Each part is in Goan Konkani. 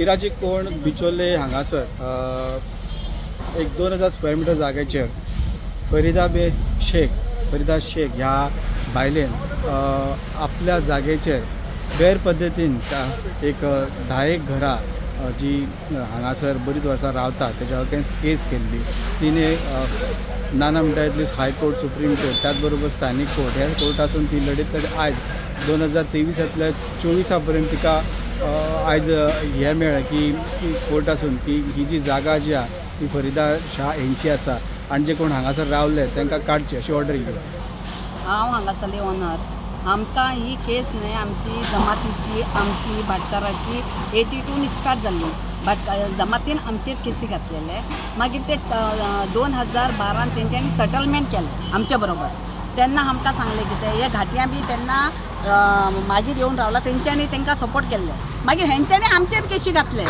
पिराची कोण बिचोले हांगासर एक 2000 स्क्वेअर मिटर जाग्याचेर फरिदा बे शेख फरिदा शेख ह्या बायलेन आपल्या जागेचेर गैर पद्दतीन एक 10 घरां जी हांगासर बरीच वर्सां रावता तेच्या अगेन्स्ट केस केल्ली. तिणें नाना म्हणटा इतलीच हायकोर्ट, सुप्रीम कोर्ट, त्याच बरोबर स्थानीक कोर्ट ह्या कोर्टासून ती लढत लढत आयज 2023 24 पर्यंत तिका आयज हें मेळ्ळें की कोर्टासून की ही जी जागा जी आहा ती फरिदा शाह हेंची आसा आनी जे कोण हांगासर रावले तांकां काडचे अशी ऑर्डर येयली. हांव हांगासरली ओनर. आमकां ही केस न्हय आमची जमातीची, आमची भाटकाराची 82 स्टार्ट जाल्ली. जमातीन आमचेर केसी घातलेले. मागीर ते 2012 तेंच्यांनी सेटलमेंट केलें आमच्या बरोबर. तेन्ना आमकां सांगलें कितें हे घाटयां बी तेन्ना मागीर येवन रावला तेंच्यांनी तांकां सपोर्ट केल्ले. मागीर हेंच्यांनी आमचेर केशी घातले,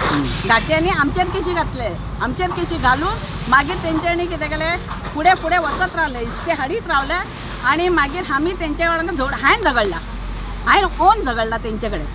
घाटयांनी आमचेर केशी घातले. आमचेर केशी घालून मागीर तेंच्यांनी कितें केलें, फुडें फुडें वचत रावले, इश्के हाडीत रावले आनी मागीर आमी तेंच्या वांगडा हांवें झगडला, हांवें ओन झगडला तेंचे कडेन.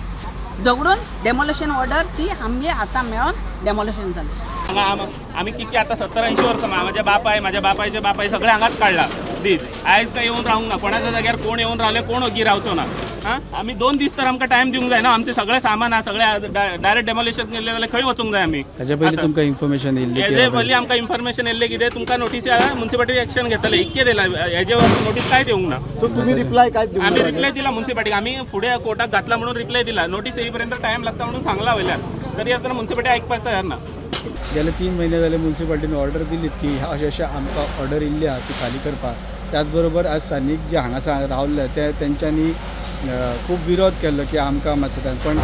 झगडून डेमोलिशन ऑर्डर ती आमगे आतां मेळोन डेमोलिशन जालें. हांगा आमी कितके आतां 70-80 वर्सां म्हाज्या बापाय, म्हाज्या बापायचे बापाय सगळे हांगाच काडला दीस. आयज काय येवन रावंक ना, कोणाच्या जाग्यार कोण येवन रावले कोण ओगी रावचो ना. आं, आमी 2 दीस तर आमकां टायम दिवंक जायना. आमचें सगळें सामान आहा, सगळें डायरेक्ट डेमोलिशन केल्लें जाल्यार खंय वचूंक जाय आमी. हेजे पयलीं तुमकां इन्फॉर्मेशन येयल्ली? हेजे पयलीं आमकां इन्फॉर्मेशन येयल्लें कितें तुमकां नोटीस मुन्सिपालिटी एक्शन घेतले इतकें दिलां. हेजे नोटीस कांय दिवंक ना. सो तुमी रिप्लाय काय दिवंक? आमी रिप्लाय दिला मुन्सिपालिटीक. आमी फुडें कोर्टाक घातला म्हणून रिप्लाय दिला. नोटीस येईपर्यंत टायम लागता म्हणून सांगला वयल्यान, तरी आसतना मुन्सिपालिटी आयकपाक तयार ना. गेले 3 म्हयने जाले मुन्सिपालिटीन ऑर्डर दिली की अशें अशें आमकां ऑर्डर येयल्ली आहा ती खाली करपाक. त्याच बरोबर आज स्थानीक जे हांगासर रावल्ले ते तेंच्यांनी खूब विरोध केल्लो की आमकां मातशें, पण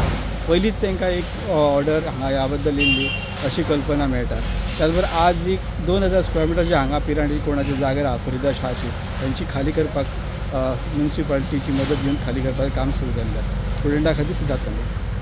पयलींच तांकां एक ऑर्डर हांगा ह्या बद्दल येयल्ली अशी कल्पना मेळटा. त्याच बरोबर आज एक 2000 स्क्वेअर मिटर जे हांगा पिरांटी कोणाची जाग्यार आहा फरिदा शाहची, तांची खाली करपाक मुन्सिपालिटीची मदत घेवन खाली करपाचें काम सुरू जाल्लें आसा. स्टुडंटा खातीर सिद्धार्थ.